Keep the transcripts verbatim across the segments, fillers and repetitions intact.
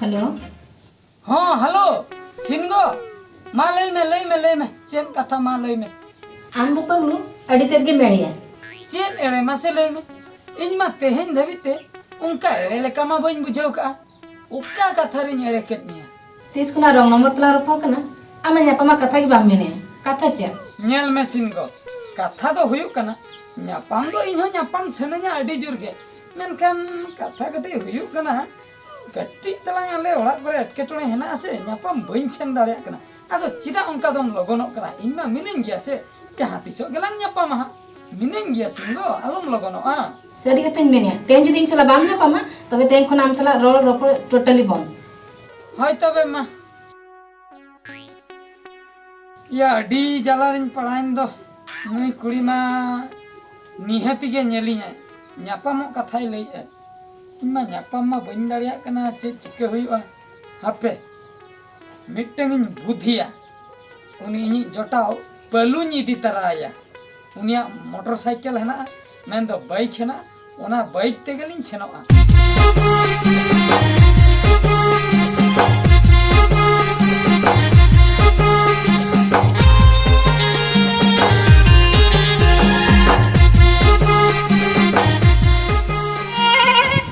Hello. ᱦᱚᱸ, hello, ᱥᱤᱱᱜᱚ᱾ ᱢᱟ ᱞᱟᱹᱭ ᱢᱮ, ᱞᱟᱹᱭ ᱢᱮ, ᱞᱟᱹᱭ ᱢᱮ᱾ ᱪᱮᱫ ᱠᱟᱛᱷᱟ, ᱢᱟ ᱞᱟᱹᱭ ᱢᱮ᱾ ᱟᱢ ᱫᱚ ᱯᱟᱜᱽᱞᱩ, ᱟᱹᱰᱤ ᱛᱮᱫ ᱜᱮᱢ ᱮᱲᱮᱭᱟ᱾ ᱪᱮᱫ ᱮᱲᱮ, ᱢᱟᱥᱮ ᱞᱟᱹᱭ ᱢᱮ? ᱤᱧ ᱢᱟ ᱛᱮᱦᱮᱧ ᱫᱷᱟᱹᱵᱤᱡ ᱛᱮ ᱚᱱᱠᱟ ᱮᱲᱮ ᱞᱮᱠᱟ ᱢᱟ ᱵᱟᱹᱧ ᱵᱩᱡᱷᱟᱹᱣ ᱠᱟᱜᱼᱟ᱾ ᱚᱠᱟ ᱠᱟᱛᱷᱟ ᱨᱤᱧ ᱮᱲᱮ ᱠᱮᱫ ᱢᱮᱭᱟ? ᱛᱤᱥ ᱠᱷᱚᱱᱟᱜ ᱨᱚᱝ ᱱᱚᱢᱵᱚᱨ ᱛᱮᱞᱟᱝ ᱨᱚᱯᱚᱲ ᱠᱟᱱᱟ, ᱟᱢ ᱧᱟᱯᱟᱢᱟ ᱠᱟᱛᱷᱟ ᱜᱮ ᱵᱟᱢ ᱢᱮᱱᱮᱜᱼᱟ᱾ ᱠᱟᱛᱷᱟ ᱪᱮᱫ? ᱧᱮᱞ ᱢᱮ ᱥᱤᱱᱜᱚ, ᱠᱟᱛᱷᱟ ᱫᱚ ᱦᱩᱭᱩᱜ ᱠᱟᱱᱟ, ᱧᱟᱯᱟᱢ ᱫᱚ ᱤᱧ ᱦᱚᱸ ᱧᱟᱯᱟᱢ ᱥᱟᱱᱟᱧᱟ ᱟᱹᱰᱤ ᱡᱳᱨ ᱜᱮ, ᱢᱮᱱᱠᱷᱟᱱ ᱠᱟᱛᱷᱟ ᱠᱟᱹᱴᱤᱡ ᱦᱩᱭᱩᱜ ᱠᱟᱱᱟ, ᱠᱟᱹᱴᱤᱡ ᱛᱟᱞᱟᱝ ᱟᱞᱮ ᱚᱲᱟᱜ ᱠᱚᱨᱮ ᱮᱴᱠᱮᱴᱚᱬᱮ ᱦᱮᱱᱟᱜᱼᱟ ᱥᱮ, ᱧᱟᱯᱟᱢ ᱵᱟᱹᱧ ᱥᱮᱱ ᱫᱟᱲᱮᱭᱟᱜ ᱠᱟᱱᱟ᱾ ᱟᱫᱚ ᱪᱮᱫᱟᱜ ᱚᱱᱠᱟ ᱫᱚᱢ ᱞᱚᱜᱚᱱᱚᱜ ᱠᱟᱱᱟ? ᱤᱧ ᱢᱟ ᱢᱤᱱᱟᱹᱧ ᱜᱮᱭᱟ ᱥᱮ, ᱡᱟᱦᱟᱸ ᱛᱤᱥᱚᱜ ᱜᱮᱞᱟᱝ ᱧᱟᱯᱟᱢᱟ ᱦᱟᱸᱜ᱾ ᱢᱤᱱᱟᱹᱧ ᱜᱮᱭᱟ ᱥᱤᱱᱜᱚ, ᱟᱞᱚᱢ ᱞᱚᱜᱚᱱᱚᱜᱼᱟ᱾ ᱥᱟᱹᱨᱤ ᱠᱟᱛᱷᱟᱧ ᱢᱮᱱᱮᱜᱼᱟ, ᱛᱮᱦᱮᱧ ᱡᱩᱫᱤ ᱤᱧ ᱥᱟᱞᱟᱜ ᱵᱟᱢ ᱧᱟᱯᱟᱢᱟ, ᱛᱚᱵᱮ ᱛᱮᱦᱮᱧ ᱠᱷᱚᱱᱟᱜ ᱟᱢ ᱥᱟᱞᱟᱜ ᱨᱚᱲ ᱨᱚᱯᱚᱲ totally ᱵᱚᱱᱫ᱾ ᱦᱳᱭ ᱛᱚᱵᱮ ᱢᱟ᱾ ᱭᱟ, ᱟᱹᱰᱤ ᱡᱟᱞᱟ ᱨᱤᱧ ᱯᱟᱲᱟᱣᱮᱱ ᱫᱚ᱾ ᱱᱩᱭ ᱠᱩᱲᱤ ᱢᱟ ᱱᱤᱦᱟᱹᱛᱤ ᱜᱮ ᱧᱮᱞᱤᱧᱟᱭ, ᱧᱟᱯᱟᱢᱚᱜ ᱠᱟᱛᱷᱟᱭ ᱞᱟᱹᱭᱮᱫᱼᱟ᱾ ᱤᱧ ᱢᱟ ᱧᱟᱯᱟᱢ ᱢᱟ ᱵᱟᱹᱧ ᱫᱟᱲᱮᱭᱟᱜ ᱠᱟᱱᱟ, ᱪᱮᱫ ᱪᱤᱠᱟᱹ ᱦᱩᱭᱩᱜᱼᱟ? ᱦᱟᱯᱮ, ᱢᱤᱫᱴᱟᱝ ᱤᱧ ᱵᱩᱫᱷᱤᱭᱟ, ᱩᱱᱤ ᱤᱧᱤᱡ ᱡᱚᱴᱟᱣ ᱯᱟᱹᱞᱩᱧ ᱤᱫᱤ ᱛᱟᱨᱟᱭᱟ᱾ ᱩᱱᱤᱭᱟᱜ ᱢᱚᱴᱚᱨ ᱥᱟᱭᱠᱮᱞ ᱦᱮᱱᱟᱜᱼᱟ, ᱢᱮᱱᱫᱚ ᱵᱟᱭᱤᱠ ᱦᱮᱱᱟᱜᱼᱟ, ᱚᱱᱟ ᱵᱟᱭᱤᱠ ᱛᱮᱜᱮᱞᱤᱧ ᱥᱮᱱᱚᱜᱼᱟ᱾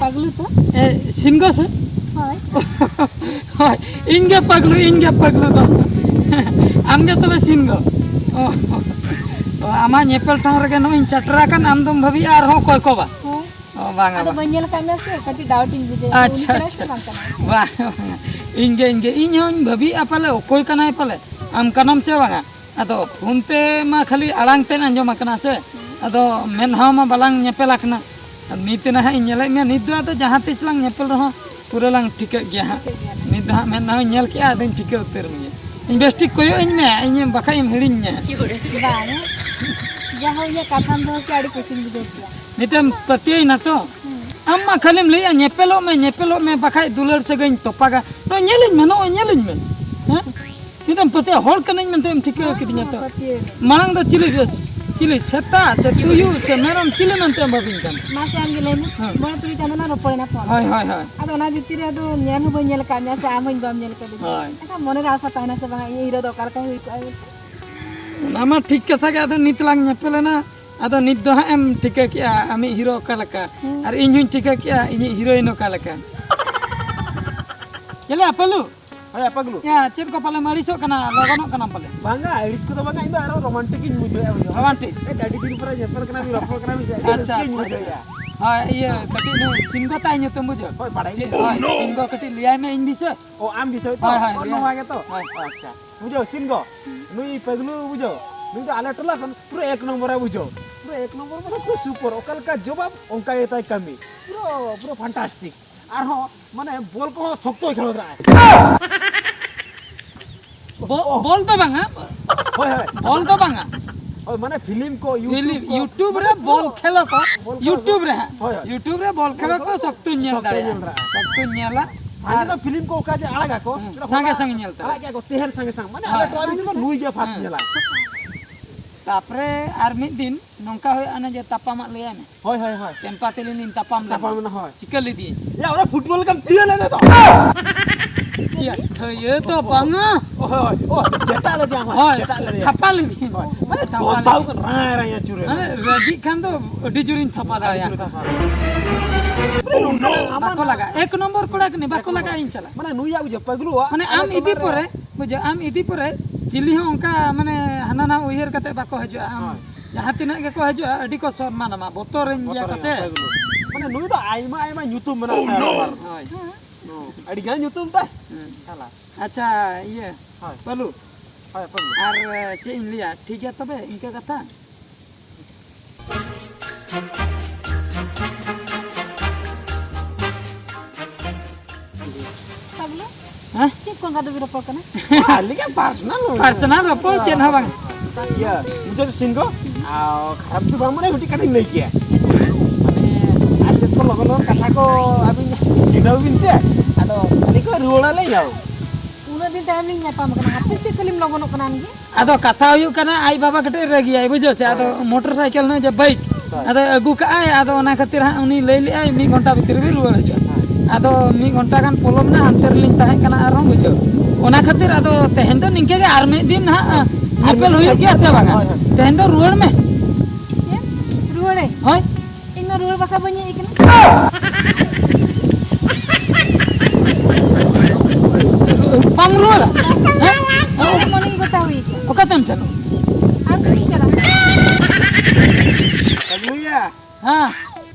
ᱯᱟᱜᱽᱞᱩ ᱛᱚ? ᱮ, ᱥᱤᱱᱜᱚ ᱥᱮ? ᱦᱳᱭ᱾ ᱦᱳᱭ, ᱤᱧ ᱜᱮ ᱯᱟᱜᱽᱞᱩ, ᱤᱧ ᱜᱮ ᱯᱟᱜᱽᱞᱩ ᱫᱚ᱾ ᱟᱢ ᱜᱮ ᱛᱚᱵᱮ ᱥᱤᱱᱜᱚ᱾ ᱚ, ᱚ, ᱟᱢᱟᱜ ᱧᱮᱯᱮᱞ ᱴᱷᱟᱶ ᱨᱮᱜᱮ ᱱᱚᱜᱼᱚᱭ ᱤᱧ ᱥᱮᱴᱮᱨ ᱟᱠᱟᱱ, ᱟᱢ ᱫᱚᱢ ᱵᱷᱟᱹᱵᱤᱭᱮᱜᱼᱟ ᱟᱨᱦᱚᱸ ᱚᱠᱚᱭ ᱠᱚ ᱵᱟ? ᱦᱳᱭ᱾ ᱚ, ᱵᱟᱝᱟ, ᱟᱫᱚ ᱵᱟᱝ᱾ ᱵᱟᱹᱧ ᱧᱮᱞ ᱟᱠᱟᱫ ᱢᱮᱭᱟ ᱥᱮ, ᱠᱟᱹᱴᱤᱡ doubt ᱤᱧ ᱵᱩᱡᱷᱟᱹᱣᱟ, ᱟᱪᱪᱷᱟ, ᱩᱱᱤ ᱠᱟᱱᱟᱭ ᱥᱮ ᱟᱪᱪᱷᱟ᱾ ᱵᱟᱝ ᱠᱟᱱᱟᱭ? ᱵᱟᱝ, ᱵᱟᱝᱟ᱾ ᱤᱧ ᱜᱮ, ᱤᱧ ᱜᱮ, ᱤᱧ ᱦᱚᱸᱧ ᱵᱷᱟᱹᱵᱤᱭᱮᱜᱼᱟ ᱯᱟᱞᱮ ᱚᱠᱚᱭ ᱠᱟᱱᱟᱭ ᱯᱟᱞᱮ, ᱟᱢ ᱠᱟᱱᱟᱢ ᱥᱮ ᱵᱟᱝᱟ? ᱟᱫᱚ ᱯᱷᱳᱱ ᱛᱮ ᱢᱟ ᱠᱷᱟᱹᱞᱤ ᱟᱲᱟᱝ ᱛᱮᱫ ᱟᱸᱡᱚᱢ ᱟᱠᱟᱱᱟ ᱥᱮ, ᱟᱫᱚ ᱢᱮᱫ ᱦᱚᱸ ᱢᱟ ᱵᱟᱞᱟᱝ ᱧᱮᱯᱮᱞ ᱟᱠᱟᱱᱟ᱾ ᱟᱨ ᱱᱤᱛ ᱱᱟᱦᱟᱜ ᱤᱧ ᱧᱮᱞᱮᱫ ᱢᱮᱭᱟ, ᱱᱤᱛ ᱫᱚ ᱟᱫᱚ ᱡᱟᱦᱟᱸ ᱛᱤᱥ ᱞᱟᱝ ᱧᱮᱯᱮᱞ ᱨᱮᱦᱚᱸ ᱯᱩᱨᱟᱹ ᱞᱟᱝ ᱴᱷᱤᱠᱟᱹᱜ ᱜᱮᱭᱟ ᱦᱟᱸᱜ᱾ ᱴᱷᱤᱠᱟᱹᱜ ᱜᱮᱭᱟ ᱱᱟᱦᱟᱜ᱾ ᱱᱤᱛ ᱫᱚ ᱦᱟᱸᱜ ᱢᱮᱫ ᱦᱚᱸᱧ ᱧᱮᱞ ᱠᱮᱜᱼᱟ, ᱟᱫᱚᱧ ᱴᱷᱤᱠᱟᱹ ᱩᱛᱟᱹᱨ ᱢᱮᱭᱟ᱾ ᱤᱧ ᱵᱮᱥ ᱴᱷᱤᱠ ᱠᱚᱭᱚᱜ ᱟᱹᱧ ᱢᱮ, ᱤᱧ ᱵᱟᱠᱷᱟᱡ ᱮᱢ ᱦᱤᱲᱤᱧ ᱧᱟ᱾ ᱵᱟᱝ, ᱡᱟᱦᱟᱸ ᱤᱧᱟᱹᱜ ᱠᱟᱛᱷᱟᱢ ᱫᱚᱦᱚ ᱠᱮᱜᱼᱟ, ᱟᱹᱰᱤ ᱠᱩᱥᱤᱧ ᱵᱩᱡᱷᱟᱹᱣ ᱠᱮᱜᱼᱟ᱾ ᱱᱤᱛᱮᱢ ᱯᱟᱹᱛᱭᱟᱹᱣ ᱮᱱᱟ ᱛᱚ? ᱦᱩᱸ᱾ ᱟᱢ ᱢᱟ ᱠᱷᱟᱹᱞᱤᱢ ᱞᱟᱹᱭᱮᱜᱼᱟ, "ᱧᱮᱯᱮᱞᱚᱜ ᱢᱮ, ᱧᱮᱯᱮᱞᱚᱜ ᱢᱮ, ᱵᱟᱠᱷᱟᱡ ᱫᱩᱞᱟᱹᱲ ᱥᱟᱹᱜᱟᱹᱭᱤᱧ ᱛᱚᱯᱟᱜᱟ᱾" ᱱᱚᱜᱼᱚᱭ ᱧᱮᱞᱟᱹᱧ ᱢᱮ, ᱱᱚᱜᱼᱚᱭ ᱧᱮᱞᱟᱹᱧ ᱢᱮ᱾ ᱦᱮᱸ? ᱪᱮᱫᱟᱜ ᱮᱢ ᱯᱟᱹᱛᱭᱟᱹᱜᱼᱟ? ᱦᱚᱲ ᱠᱟᱹᱱᱟᱹᱧ ᱢᱮᱱᱛᱮ ᱮᱢ ᱴᱷᱤᱠᱟᱹ ᱠᱤᱫᱤᱧᱟ ᱛᱚ᱾ ᱯᱟᱹᱛᱭᱟᱹᱣ ᱮᱱᱟ᱾ ᱢᱟᱲᱟᱝ ᱫᱚ ᱪᱤᱞᱤ ᱵᱮᱥ, ᱪᱤᱞᱤ ᱥᱮᱛᱟ ᱥᱮ ᱛᱩᱭᱩ ᱥᱮ ᱢᱮᱨᱚᱢ, ᱪᱤᱞᱤ ᱢᱮᱱᱛᱮ ᱮᱢ ᱵᱷᱟᱵᱤᱧ ᱠᱟᱱ? ᱢᱟᱥᱮ ᱟᱢ ᱜᱮ ᱞᱟᱹᱭ ᱢᱮ᱾ ᱦᱮᱸ᱾ ᱢᱚᱬᱮ ᱛᱩᱨᱩᱭ ᱪᱟᱸᱫᱳ ᱞᱟᱝ ᱨᱚᱯᱚᱲᱮᱱᱟ ᱯᱷᱳᱱ ᱨᱮ᱾ ᱦᱳᱭ, ᱦᱳᱭ᱾ ᱟᱫᱚ ᱚᱱᱟ ᱵᱷᱤᱛᱤᱨ ᱨᱮ ᱟᱫᱚ ᱧᱮᱞ ᱦᱚᱸ ᱵᱟᱹᱧ ᱧᱮᱞ ᱟᱠᱟᱫ ᱢᱮᱭᱟ ᱥᱮ ᱟᱢ ᱦᱚᱸ ᱤᱧ ᱵᱟᱢ ᱧᱮᱞ ᱟᱠᱟᱫᱤᱧᱟ᱾ ᱦᱳᱭ᱾ ᱮᱱᱠᱷᱟᱱ ᱢᱚᱱᱮ ᱨᱮ ᱟᱥᱟ ᱛᱟᱦᱮᱱᱟ ᱥᱮ ᱵᱟᱝᱟ, ᱤᱧᱤᱡ ᱦᱤᱨᱳ ᱫᱚ ᱚᱠᱟ ᱞᱮᱠᱟ ᱦᱩᱭ ᱠᱚᱜᱼᱟᱭ ᱢᱮᱱᱛᱮ? ᱚᱱᱟ ᱢᱟ ᱴᱷᱤᱠ ᱠᱟᱛᱷᱟ ᱜᱮ, ᱟᱫᱚ ᱱᱤᱛ ᱞᱟᱝ ᱧᱮᱯᱮᱞᱮᱱᱟ, ᱟᱫᱚ ᱱᱤᱛ ᱫᱚ ᱦᱟᱸᱜ ᱮᱢ ᱴᱷᱤᱠᱟᱹ ᱠᱮᱜᱼᱟ ᱟᱢᱤᱡ ᱦᱤᱨᱳ ᱚᱠᱟ ᱞᱮᱠᱟ, ᱦᱩᱸ᱾ ᱟᱨ ᱤᱧ ᱦᱚᱸᱧ ᱴᱷᱤᱠᱟᱹ ᱠᱮᱜᱼᱟ ᱤᱧᱤᱡ ᱦᱤᱨᱳᱭᱤᱱ ᱚᱠᱟ ᱞᱮᱠᱟ᱾ ᱪᱮᱞᱮ ᱟᱯᱟᱞᱩ? ᱦᱳᱭ, ᱟᱯᱟᱜᱞᱩ᱾ ᱭᱟ, ᱪᱮᱫ ᱠᱚ ᱯᱟᱞᱮᱢ ᱟᱹᱲᱤᱥᱚᱜ ᱠᱟᱱᱟ, ᱞᱚᱜᱚᱱᱚᱜ ᱠᱟᱱᱟᱢ ᱯᱟᱞᱮ? ᱵᱟᱝᱟ, ᱟᱹᱲᱤᱥ ᱠᱚᱫᱚ ᱵᱟᱝᱟ, ᱤᱧ ᱫᱚ ᱟᱨᱚ ᱨᱳᱢᱟᱱᱴᱤᱠ ᱤᱧ ᱵᱩᱡᱷᱟᱹᱣᱮᱫᱼᱟ, ᱵᱩᱡᱷᱟᱹᱣ᱾ ᱨᱳᱢᱟᱱᱴᱤᱠ? ᱮ, ᱟᱹᱰᱤ ᱫᱤᱱ ᱯᱚᱨᱮ ᱧᱮᱯᱮᱞ ᱠᱟᱱᱟ, ᱨᱚᱯᱚᱲ ᱠᱟᱱᱟ, ᱵᱩᱡᱷᱟᱹᱣ᱾ ᱟᱹᱰᱤ ᱟᱪᱪᱷᱟ, ᱨᱟᱹᱥᱠᱟᱹᱧ ᱟᱪᱪᱷᱟ, ᱵᱩᱡᱷᱟᱹᱣᱮᱫᱼᱟ᱾ ᱟᱪᱪᱷᱟ᱾ ᱦᱳᱭ, ᱤᱭᱟᱹ, ᱠᱟᱹᱴᱤᱡ ᱱᱩᱭ ᱥᱤᱱᱜᱚ ᱛᱟᱭ ᱧᱩᱛᱩᱢ, ᱵᱩᱡᱷᱟᱹᱣ? ᱦᱳᱭ, ᱵᱟᱲᱟᱭ ᱥᱤ-, ᱜᱮ᱾ ᱦᱳᱭ, ᱥᱤᱱᱜᱚ ᱠᱟᱹᱴᱤᱡ ᱞᱟᱹᱭᱟᱭ ᱢᱮ ᱤᱧ ᱵᱤᱥᱚᱭ᱾ ᱚ, ᱟᱢ ᱵᱤᱥᱚᱭ ᱛᱚ? ᱦᱳᱭ, ᱦᱳᱭ, ᱚ, ᱞᱟᱹᱭᱟᱭ ᱱᱚᱣᱟ ᱢᱮ᱾ ᱜᱮᱛᱚ? ᱦᱳᱭ᱾ ᱟᱪᱪᱷᱟ᱾ ᱵᱩᱡᱷᱟᱹᱣ, ᱥᱤᱱᱜᱚ, ᱱᱩᱭ ᱯᱟᱹᱜᱞᱩ ᱵᱩᱡᱷᱟᱹᱣ, ᱱᱩᱭ ᱫᱚ ᱟᱞᱮ ᱴᱚᱞᱟ ᱠᱷᱚᱱ ᱯᱩᱨᱟᱹ ᱮᱠ ᱱᱚᱢᱵᱚᱨ ᱨᱮ ᱵᱩᱡᱷᱟᱹᱣ, ᱯᱩᱨᱟᱹ ᱮᱠ ᱱᱚᱢᱵᱚᱨ ᱢᱟᱱᱮ ᱯᱩᱨᱟᱹ ᱥᱩᱯᱟᱨ, ᱚᱠᱟ ᱞᱮᱠᱟ ᱡᱚᱵᱟᱵ ᱚᱱᱠᱟ ᱜᱮ ᱛᱟᱭ ᱠᱟᱹᱢᱤ, ᱯᱩᱨᱟᱹ, ᱯᱩᱨᱟᱹ ᱯᱷᱟᱱᱴᱟᱥᱴᱤᱠ᱾ ᱟᱨᱦᱚᱸ ᱢᱟᱱᱮ ᱵᱚᱞ ᱠᱚᱦᱚᱸ ᱥᱚᱠᱛᱚᱭ ᱠᱷᱮᱞᱳᱰ ᱨᱟᱜᱼᱟ᱾ ᱵᱚ-, ᱵᱚᱞ ᱫᱚ ᱵᱟᱝᱟ᱾ ᱦᱳᱭ, ᱦᱳᱭ᱾ ᱵᱚᱞ ᱫᱚ ᱵᱟᱝᱟ᱾ ᱦᱳᱭ, ᱢᱟᱱᱮ ᱯᱷᱤᱞᱢ ᱠᱚ, YouTube ᱯᱷᱤᱞᱢ, ᱠᱚ, YouTube ᱨᱮ ᱢᱟᱱᱮ ᱵᱚᱞ ᱯᱩᱨᱟᱹ ᱠᱷᱮᱞ ᱠᱚ, ᱵᱚᱞ ᱠᱷᱮᱞ ᱠᱚ᱾ YouTube ᱨᱮ ᱦᱟᱸᱜ᱾ ᱦᱳᱭ, ᱦᱳᱭ᱾ YouTube ᱨᱮ ᱵᱚᱞ ᱠᱷᱮᱞ ᱠᱚ ᱥᱚᱠᱛᱚᱧ ᱧᱮᱞ ᱥᱚᱠᱛᱚᱧ ᱫᱟᱲᱮᱭᱟᱜᱼᱟ᱾ ᱧᱮᱞ ᱫᱟᱲᱮᱭᱟᱜᱼᱟ᱾ ᱥᱚᱠᱛᱚᱧ ᱧᱮᱞᱟ᱾ ᱥᱟᱸᱜᱮ ᱟᱨ ᱫᱚ ᱯᱷᱤᱞᱢ ᱠᱚ ᱚᱠᱟ ᱡᱮ ᱟᱲᱟᱜᱟ ᱠᱚ, ᱦᱮᱸ, ᱚᱱᱟ ᱥᱟᱸᱜᱮ ᱦᱚᱞᱟ ᱥᱟᱸᱜᱮ ᱧᱮᱞ ᱛᱟᱵᱚᱱ᱾ ᱟᱲᱟᱜ ᱜᱮᱭᱟ ᱠᱚ, ᱛᱮᱦᱮᱧ ᱥᱟᱸᱜᱮ ᱥᱟᱸᱜᱮ᱾ ᱢᱟᱱᱮ ᱟᱞᱮ ᱦᱮᱸ᱾ ᱴᱚᱞᱟ ᱨᱮᱱ ᱫᱚ ᱱᱩᱭ ᱜᱮ ᱯᱷᱟᱥᱴ ᱦᱮᱸ᱾ ᱧᱮᱞᱟ᱾ ᱛᱟᱯᱚᱨᱮ ᱟᱨ ᱢᱤᱫ ᱫᱤᱱ ᱱᱚᱝᱠᱟ ᱦᱩᱭᱩᱜᱼᱟ, ᱚᱱᱮ ᱡᱮ ᱛᱟᱯᱟᱢᱟᱜ ᱞᱟᱹᱭᱟᱭ ᱢᱮ᱾ ᱦᱳᱭ, ᱦᱳᱭ, ᱦᱳᱭ᱾ ᱴᱮᱢᱯᱟ ᱛᱮᱞᱤᱧ ᱞᱤᱧ ᱛᱟᱯᱟᱢ ᱞᱮᱱᱟ᱾ ᱛᱟᱯᱟᱢ ᱞᱮᱱᱟ, ᱦᱳᱭ᱾ ᱪᱤᱠᱟᱹ ᱞᱮᱫᱮᱭᱟᱹᱧ? ᱭᱟ, ᱚᱱᱟ ᱯᱷᱩᱴᱵᱚᱞ ᱞᱮᱠᱟᱢ ᱛᱷᱤᱭᱟᱹ ᱞᱮᱫᱮ ᱫᱚ᱾ ᱭᱟ, ᱛᱷᱟᱹᱭᱟᱹ ᱫᱚ ᱵᱟᱝᱟ᱾ ᱚ, ᱦᱳᱭ᱾ ᱚ, ᱪᱮᱴᱟᱜ ᱞᱮᱫᱮᱭᱟᱢ, ᱦᱳᱭ᱾ ᱦᱳᱭ, ᱪᱮᱴᱟᱜ ᱞᱮᱫᱮᱭᱟᱢ᱾ ᱛᱷᱟᱯᱟ ᱞᱮᱫᱮᱭᱟᱹᱧ᱾ ᱦᱳᱭ᱾ ᱢᱟᱱᱮ ᱛᱷᱟᱯᱟ ᱫᱚᱥ ᱫᱷᱟᱣ ᱞᱮᱫᱮᱭᱟᱹᱧ᱾ ᱜᱟᱱ ᱨᱟᱭ ᱨᱟᱭ ᱟᱹᱪᱩᱨ ᱮᱱᱟ᱾ ᱢᱟᱱᱮ ᱨᱟᱹᱜᱤᱜ ᱠᱷᱟᱱ ᱫᱚ ᱟᱹᱰᱤ ᱡᱳᱨᱤᱧ ᱛᱷᱟᱯᱟ ᱫᱟᱲᱮᱭᱟᱜᱼᱟ᱾ ᱟᱹᱰᱤ ᱡᱳᱨᱤᱧ ᱛᱷᱟᱯᱟ ᱫᱟᱲᱮᱭᱟᱜᱼᱟ᱾ ᱢᱟᱱᱮ ᱱᱚᱝᱠᱟᱱᱟᱜ ᱟᱢᱟᱜ ᱵᱟᱠᱚ ᱞᱟᱜᱟᱜᱼᱟ᱾ ᱮᱠ ᱱᱚᱢᱵᱚᱨ ᱠᱚᱲᱟ ᱠᱟᱹᱱᱟᱹᱧ, ᱵᱟᱠᱚ ᱮᱠ ᱱᱚᱢᱵᱚᱨ᱾ ᱞᱟᱜᱟᱜᱼᱟ ᱤᱧ ᱥᱟᱞᱟᱜ᱾ ᱢᱟᱱᱮ ᱱᱩᱭᱟᱜ ᱵᱩᱡᱷᱟᱹᱣ, ᱯᱟᱹᱜᱽᱞᱩᱣᱟᱜ ᱢᱟᱱᱮ ᱟᱞᱮ ᱟᱢ ᱴᱚᱞᱟ ᱤᱫᱤ ᱨᱮ ᱯᱚᱨᱮ, ᱵᱩᱡᱷᱟᱹᱣ, ᱟᱢ ᱤᱫᱤ ᱯᱚᱨᱮ ᱪᱤᱞᱤ ᱦᱚᱸ ᱚᱱᱠᱟ ᱢᱟᱱᱮ ᱦᱟᱱᱟ ᱱᱟᱣᱟ ᱩᱭᱦᱟᱹᱨ ᱠᱟᱛᱮ ᱵᱟᱠᱚ ᱦᱤᱡᱩᱜᱼᱟ᱾ ᱟᱢ ᱦᱳᱭ᱾ ᱡᱟᱦᱟᱸ ᱛᱤᱱᱟᱹᱜ ᱜᱮᱠᱚ ᱦᱤᱡᱩᱜᱼᱟ, ᱟᱹᱰᱤ ᱠᱚ ᱥᱚᱱᱢᱟᱱ ᱟᱢᱟ, ᱵᱚᱛᱚᱨᱟᱹᱧ ᱜᱮᱭᱟ ᱠᱚ ᱵᱚᱛᱚᱨ ᱥᱮ᱾ ᱧᱚᱜ ᱯᱟᱹᱜᱽᱞᱩ᱾ ᱢᱟᱱᱮ ᱱᱩᱭ ᱫᱚ ᱟᱭᱢᱟ, ᱟᱭᱢᱟ ᱧᱩᱛᱩᱢ ᱢᱮᱱᱟᱜ ᱛᱟᱭᱟ ᱟᱵᱟᱨ᱾ ᱦᱳᱭ᱾ ᱦᱩᱸ, ᱟᱹᱰᱤ ᱜᱟᱱ ᱧᱩᱛᱩᱢ ᱛᱟᱭ᱾ ᱦᱩᱸ᱾ ᱥᱟᱞᱟ᱾ ᱟᱪᱪᱷᱟ, ᱤᱭᱟᱹ, ᱦᱳᱭ᱾ ᱯᱟᱹᱞᱩ᱾ ᱦᱳᱭ, ᱯᱟᱹᱞᱩ᱾ ᱟᱨ, ᱪᱮᱫ ᱤᱧ ᱞᱟᱹᱭᱟ, ᱴᱷᱤᱠ ᱜᱮᱭᱟ ᱛᱚᱵᱮ, ᱤᱱᱠᱟᱹ ᱠᱟᱛᱷᱟ᱾ ᱯᱟᱜᱽᱞᱩ? ᱦᱮᱸ? ᱪᱮᱫ ᱠᱚ ᱚᱱᱠᱟ ᱫᱚᱵᱤᱱ ᱨᱚᱯᱚᱲ ᱠᱟᱱᱟ? ᱟᱹᱞᱤᱧᱟᱜ ᱯᱟᱨᱥᱚᱱᱟᱞ ᱨᱚᱯᱚᱲ᱾ ᱯᱟᱨᱥᱚᱱᱟᱞ ᱨᱚᱯᱚᱲ ᱪᱮᱫ ᱦᱚᱸ ᱵᱟᱝ᱾ ᱤᱭᱟᱹ, ᱵᱩᱡᱷᱟᱹᱣ ᱥᱤᱱ ᱠᱚ? ᱟᱨ ᱠᱷᱟᱨᱟᱯ ᱫᱚ ᱵᱟᱝ, ᱢᱟᱱᱮ ᱢᱤᱫᱴᱤᱡ ᱠᱟᱛᱷᱟᱧ ᱞᱟᱹᱭ ᱠᱮᱭᱟ᱾ ᱢᱟᱱᱮ, ᱟᱨ ᱪᱮᱫ ᱠᱚ ᱞᱚᱜᱚᱱ ᱞᱚᱜᱚᱱ ᱠᱟᱛᱷᱟ ᱠᱚ ᱟᱹᱵᱤᱱ ᱪᱷᱤᱰᱟᱹᱣ ᱵᱤᱱ ᱥᱮ, ᱟᱫᱚ ᱟᱹᱞᱤᱧ ᱠᱚ ᱨᱩᱣᱟᱹᱲ ᱟᱹᱞᱤᱧ ᱟᱨ᱾ ᱩᱱᱟᱹᱜ ᱫᱤᱱ ᱛᱟᱭᱚᱢ ᱞᱤᱧ ᱧᱟᱯᱟᱢ ᱠᱟᱱᱟ, ᱦᱟᱯᱮ ᱪᱮᱫ ᱠᱷᱟᱹᱞᱤᱢ ᱞᱚᱜᱚᱱᱚᱜ ᱠᱟᱱᱟ ᱟᱢᱜᱮ? ᱟᱫᱚ ᱠᱟᱛᱷᱟ ᱦᱩᱭᱩᱜ ᱠᱟᱱᱟ, ᱟᱡ ᱵᱟᱵᱟ ᱠᱟᱹᱴᱤᱡ ᱨᱟᱹᱜᱤᱭᱟᱭ, ᱵᱩᱡᱷᱟᱹᱣ ᱪᱮ? ᱟᱫᱚ ᱢᱚᱴᱚᱨ ᱥᱟᱭᱠᱮᱞ ᱦᱚᱸ ᱡᱮ ᱵᱟᱭᱤᱠ, ᱟᱫᱚ ᱟᱹᱜᱩ ᱠᱟᱜᱼᱟᱭ᱾ ᱟᱫᱚ ᱚᱱᱟ ᱠᱷᱟᱹᱛᱤᱨ ᱦᱟᱸᱜ ᱩᱱᱤ ᱞᱟᱹᱭ ᱞᱮᱜᱼᱟᱭ, "ᱢᱤᱫ ᱜᱷᱚᱱᱴᱟ ᱵᱷᱤᱛᱤᱨ ᱨᱮᱵᱤᱱ ᱨᱩᱣᱟᱹᱲ ᱦᱤᱡᱩᱜᱼᱟ᱾" ᱟᱫᱚ ᱢᱤᱫ ᱜᱷᱚᱱᱴᱟ ᱜᱟᱱ ᱯᱚᱞᱚᱢ ᱱᱟ, ᱦᱟᱱᱛᱮ ᱨᱮᱞᱤᱧ ᱛᱟᱦᱮᱸ ᱠᱟᱱᱟ ᱟᱨᱦᱚᱸ, ᱵᱩᱡᱷᱟᱹᱣ᱾ ᱚᱱᱟ ᱠᱷᱟᱹᱛᱤᱨ ᱟᱫᱚ ᱛᱮᱦᱮᱧ ᱫᱚ ᱱᱤᱝᱠᱟᱹ ᱜᱮ, ᱟᱨ ᱢᱤᱫ ᱫᱤᱱ ᱦᱟᱸᱜ ᱧᱮᱯᱮᱞ ᱦᱩᱭᱩᱜ ᱜᱮᱭᱟ ᱥᱮ ᱵᱟᱝᱟ? ᱦᱳᱭ, ᱦᱳᱭ᱾ ᱛᱮᱦᱮᱧ ᱫᱚ ᱨᱩᱣᱟᱹᱲ ᱢᱮ᱾ ᱪᱮᱫ? ᱨᱩᱣᱟᱹᱲᱟᱹᱧ? ᱦᱳᱭ᱾ ᱤᱧ ᱢᱟ ᱨᱩᱣᱟᱹᱲ ᱵᱟᱠᱷᱨᱟ ᱵᱟᱹᱧ ᱦᱮᱡ ᱟᱠᱟᱱᱟ᱾ ᱵᱟᱢ ᱨᱩᱣᱟᱹᱲᱟ? ᱦᱮᱸ? ᱢᱚᱱᱮᱧ ᱜᱚᱴᱟ ᱦᱩᱭ ᱟᱠᱟᱱᱟ᱾ ᱚᱠᱟᱛᱮᱢ ᱥᱮᱱᱚᱜ? ᱟᱢ ᱴᱷᱮᱱᱤᱧ ᱪᱟᱞᱟᱜᱼᱟ᱾ ᱠᱟᱹᱢᱤᱭᱟ᱾ ᱦᱮᱸ᱾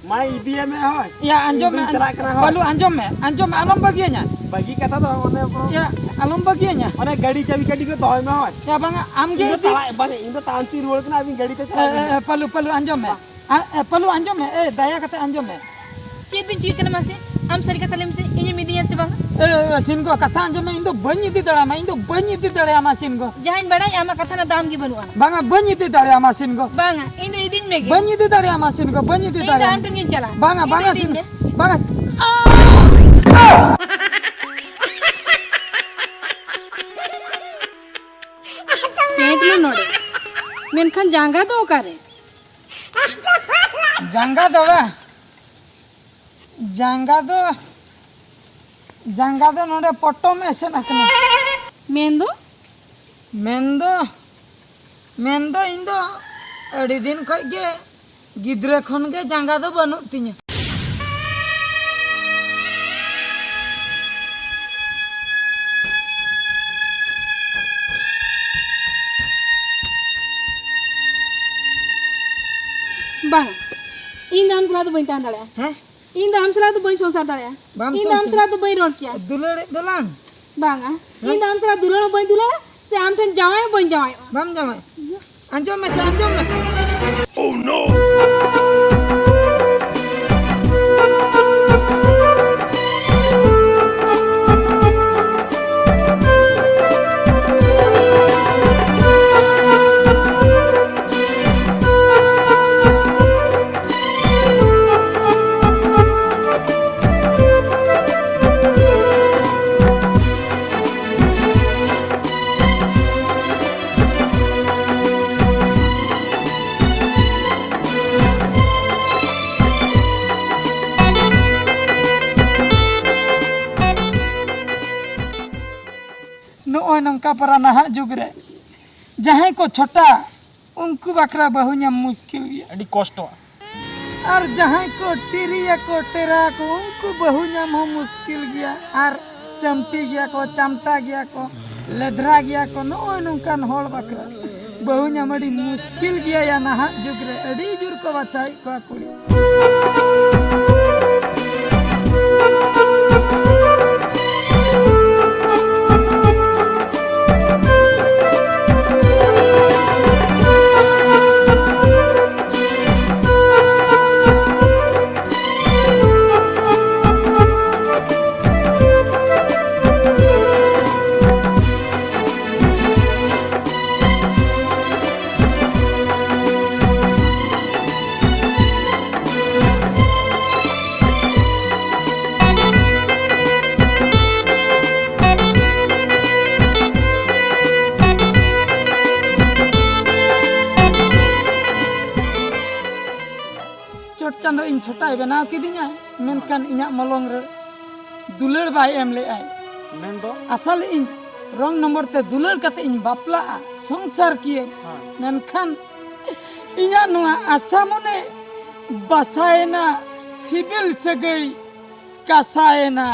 ᱢᱟ ᱤᱫᱤᱭᱮ ᱢᱮ ᱦᱳᱭ᱾ ᱭᱟ, ᱟᱸᱡᱚᱢ ᱢᱮ, ᱤᱧ ᱫᱩᱧ ᱪᱟᱞᱟᱜ ᱠᱟᱱᱟ ᱦᱳᱭ᱾ ᱵᱟᱹᱞᱩ, ᱟᱸᱡᱚᱢ ᱢᱮ, ᱟᱸᱡᱚᱢ ᱢᱮ, ᱟᱞᱚᱢ ᱵᱟᱹᱜᱤᱭᱟᱹᱧᱟ᱾ ᱵᱟᱹᱜᱤ ᱠᱟᱛᱷᱟ ᱫᱚ ᱚᱱᱮ ᱠᱚ ᱭᱟ, ᱟᱞᱚᱢ ᱵᱟᱹᱜᱤᱭᱟᱹᱧᱟ᱾ ᱚᱱᱮ ᱜᱟᱹᱰᱤ ᱪᱟᱹᱵᱤ ᱠᱟᱹᱰᱤ ᱠᱚ ᱫᱚᱦᱚᱭ ᱢᱮ ᱦᱳᱭ᱾ ᱭᱟ, ᱵᱟᱝᱟ, ᱟᱢ ᱜᱮ ᱤᱧ ᱫᱚ ᱤᱫᱤ᱾ ᱛᱟᱲᱟᱜ ᱵᱟᱝ, ᱤᱧ ᱫᱚ ᱛᱟᱲᱟᱢ ᱛᱤᱧ ᱨᱩᱣᱟᱹᱲ ᱠᱟᱱᱟ, ᱟᱹᱵᱤᱱ ᱜᱟᱹᱰᱤ ᱛᱮ ᱮ, ᱪᱟᱞᱟᱜ ᱵᱤᱱ᱾ ᱮ, ᱮ, ᱯᱟᱹᱞᱩ, ᱯᱟᱹᱞᱩ, ᱟᱸᱡᱚᱢ ᱢᱮ᱾ ᱟ, ᱮ, ᱯᱟᱹᱞᱩ, ᱟᱸᱡᱚᱢ ᱢᱮ᱾ ᱮ, ᱫᱟᱭᱟ ᱠᱟᱛᱮ ᱟᱸᱡᱚᱢ ᱢᱮ᱾ ᱪᱮᱫ ᱵᱤᱱ ᱪᱤᱠᱟᱹ ᱠᱟᱱᱟ ᱢᱟᱥᱮ? ᱟᱢ ᱥᱟᱹᱨᱤ ᱠᱟᱛᱷᱟ ᱞᱟᱹᱭ ᱢᱮᱥᱮ, ᱤᱧᱮᱢ ᱤᱫᱤᱭᱟ ᱥᱮ ᱵᱟᱝ? ᱮ, ᱮ, ᱥᱤᱱᱜᱚ, ᱠᱟᱛᱷᱟ ᱟᱸᱡᱚᱢ ᱢᱮ, ᱤᱧ ᱫᱚ ᱵᱟᱹᱧ ᱤᱫᱤ ᱫᱟᱲᱮᱭᱟᱢᱟ, ᱤᱧ ᱫᱚ ᱵᱟᱹᱧ ᱤᱫᱤ ᱫᱟᱲᱮᱭᱟᱢᱟ, ᱥᱤᱱᱜᱚ᱾ ᱡᱟᱦᱟᱸᱧ ᱵᱟᱲᱟᱭ, ᱟᱢᱟᱜ ᱠᱟᱛᱷᱟ ᱨᱮᱱᱟᱜ ᱫᱟᱢ ᱜᱮ ᱵᱟᱹᱱᱩᱜᱼᱟ᱾ ᱵᱟᱝᱟ, ᱵᱟᱹᱧ ᱤᱫᱤ ᱫᱟᱲᱮᱭᱟᱢᱟ, ᱥᱤᱱᱜᱚ᱾ ᱵᱟᱝᱟ, ᱤᱧ ᱫᱚ ᱤᱫᱤᱧ ᱢᱮᱜᱮ᱾ ᱵᱟᱹᱧ ᱤᱫᱤ ᱫᱟᱲᱮᱭᱟᱢᱟ, ᱥᱤᱱᱜᱚ, ᱵᱟᱹᱧ ᱤᱫᱤ ᱤᱧ ᱫᱚ ᱫᱟᱲᱮᱭᱟᱢᱟ᱾ ᱟᱢ ᱴᱷᱮᱱ ᱜᱤᱧ ᱪᱟᱞᱟᱜᱼᱟ᱾ ᱵᱟᱝᱟ, ᱤᱧ ᱫᱚ ᱵᱟᱝᱟ, ᱤᱫᱤᱧ ᱥᱤᱱ-, ᱢᱮ᱾ ᱵᱟᱝᱟ᱾ ᱯᱮᱱᱴ ᱢᱟ ᱱᱚᱰᱮ, ᱢᱮᱱᱠᱷᱟᱱ ᱡᱟᱸᱜᱟ ᱫᱚ ᱚᱠᱟᱨᱮ? ᱡᱟᱸᱜᱟ ᱫᱚ ᱵᱟ, ᱡᱟᱸᱜᱟ ᱫᱚ, ᱡᱟᱸᱜᱟ ᱫᱚ ᱱᱚᱰᱮ ᱯᱚᱴᱚᱢ ᱮᱥᱮᱫ ᱟᱠᱟᱱᱟ᱾ ᱢᱮᱱ ᱫᱚ? ᱢᱮᱱ ᱫᱚ, ᱢᱮᱱ ᱫᱚ ᱤᱧ ᱫᱚ ᱟᱹᱰᱤ ᱫᱤᱱ ᱠᱷᱚᱡ ᱜᱮ, ᱜᱤᱫᱽᱨᱟᱹ ᱠᱷᱚᱱ ᱜᱮ ᱡᱟᱸᱜᱟ ᱫᱚ ᱵᱟᱹᱱᱩᱜ ᱛᱤᱧᱟᱹ᱾ ᱵᱟᱝ, ᱤᱧ ᱫᱚ ᱟᱢ ᱥᱟᱞᱟᱜ ᱫᱚ ᱵᱟᱹᱧ ᱛᱟᱦᱮᱸ ᱫᱟᱲᱮᱭᱟᱜᱼᱟ᱾ ᱦᱮᱸ? ᱤᱧ ᱫᱚ ᱟᱢ ᱥᱟᱞᱟᱜ ᱫᱚ ᱵᱟᱹᱧ ᱥᱚᱝᱥᱟᱨ ᱫᱟᱲᱮᱭᱟᱜᱼᱟ᱾ ᱵᱟᱢ ᱤᱧ ᱫᱚ ᱟᱢ ᱥᱚᱝᱥᱟᱨ? ᱥᱟᱞᱟᱜ ᱫᱚ ᱵᱟᱹᱧ ᱨᱚᱲ ᱠᱮᱭᱟ᱾ ᱫᱩᱞᱟᱹᱲᱮᱫ ᱫᱚᱞᱟᱝ᱾ ᱵᱟᱝᱟ, ᱦᱮᱸ? ᱤᱧ ᱫᱚ ᱟᱢ ᱥᱟᱞᱟᱜ ᱫᱩᱞᱟᱹᱲ ᱦᱚᱸ ᱵᱟᱹᱧ ᱫᱩᱞᱟᱹᱲᱟ, ᱥᱮ ᱟᱢ ᱴᱷᱮᱱ ᱡᱟᱶᱟᱭ ᱦᱚᱸ ᱵᱟᱹᱧ ᱡᱟᱶᱟᱭᱚᱜᱼᱟ᱾ ᱵᱟᱢ ᱡᱟᱶᱟᱭ? ᱟᱸᱡᱚᱢ ᱢᱮ ᱥᱮ, ᱟᱸᱡᱚᱢ ᱢᱮ᱾ ᱯᱟᱨᱟ ᱱᱟᱦᱟᱜ ᱡᱩᱜᱽ ᱨᱮ ᱡᱟᱦᱟᱸᱭ ᱠᱚ ᱪᱷᱚᱴᱟ, ᱩᱱᱠᱩ ᱵᱟᱠᱷᱨᱟ ᱵᱟᱹᱦᱩ ᱧᱟᱢ ᱢᱩᱥᱠᱤᱞ ᱜᱮᱭᱟ᱾ ᱟᱹᱰᱤ ᱠᱚᱥᱴᱚ᱾ ᱟᱨ ᱡᱟᱦᱟᱸᱭ ᱠᱚ ᱴᱤᱨᱤᱭᱟᱠᱚ, ᱴᱮᱨᱟ ᱠᱚ, ᱩᱱᱠᱩ ᱵᱟᱹᱦᱩ ᱧᱟᱢ ᱦᱚᱸ ᱢᱩᱥᱠᱤᱞ ᱜᱮᱭᱟ᱾ ᱟᱨ ᱪᱟᱢᱴᱤ ᱜᱮᱭᱟ ᱠᱚ, ᱪᱟᱢᱴᱟ ᱜᱮᱭᱟ ᱠᱚ, ᱞᱮᱫᱷᱨᱟ ᱜᱮᱭᱟ ᱠᱚ, ᱱᱚᱜᱼᱚᱭ ᱱᱚᱝᱠᱟᱱ ᱦᱚᱲ ᱵᱟᱠᱷᱨᱟ ᱵᱟᱹᱦᱩ ᱧᱟᱢ ᱟᱹᱰᱤ ᱢᱩᱥᱠᱤᱞ ᱜᱮᱭᱟ ᱭᱟ ᱱᱟᱦᱟᱜ ᱡᱩᱜᱽ ᱨᱮ᱾ ᱟᱹᱰᱤ ᱡᱳᱨ ᱠᱚ ᱵᱟᱪᱷᱟᱣᱮᱫ ᱠᱚᱣᱟ ᱠᱩᱲᱤ᱾ ᱪᱚᱴ ᱪᱟᱸᱫᱚ ᱤᱧ ᱪᱷᱚᱴᱟᱭ ᱵᱮᱱᱟᱣ ᱠᱤᱫᱤᱧᱟ, ᱢᱮᱱᱠᱷᱟᱱ ᱤᱧᱟᱹᱜ ᱢᱚᱞᱚᱝ ᱨᱮ ᱫᱩᱞᱟᱹᱲ ᱵᱟᱭ ᱮᱢ ᱞᱮᱫᱼᱟᱭ᱾ ᱢᱮᱱᱫᱚ? ᱟᱥᱟ ᱞᱮᱫ ᱤᱧ ᱨᱚᱝ ᱱᱚᱢᱵᱚᱨ ᱛᱮ ᱫᱩᱞᱟᱹᱲ ᱠᱟᱛᱮ ᱤᱧ ᱵᱟᱯᱞᱟᱜᱼᱟ, ᱥᱚᱝᱥᱟᱨ ᱠᱤᱭᱟᱹᱧ᱾ ᱦᱮᱸ᱾ ᱢᱮᱱᱠᱷᱟᱱ ᱤᱧᱟᱹᱜ ᱱᱚᱣᱟ ᱟᱥᱟ ᱢᱚᱱᱮ ᱵᱟᱥᱟᱭᱮᱱᱟ, ᱥᱤᱵᱤᱞ ᱥᱟᱹᱜᱟᱹᱭ ᱠᱟᱥᱟᱭᱮᱱᱟ᱾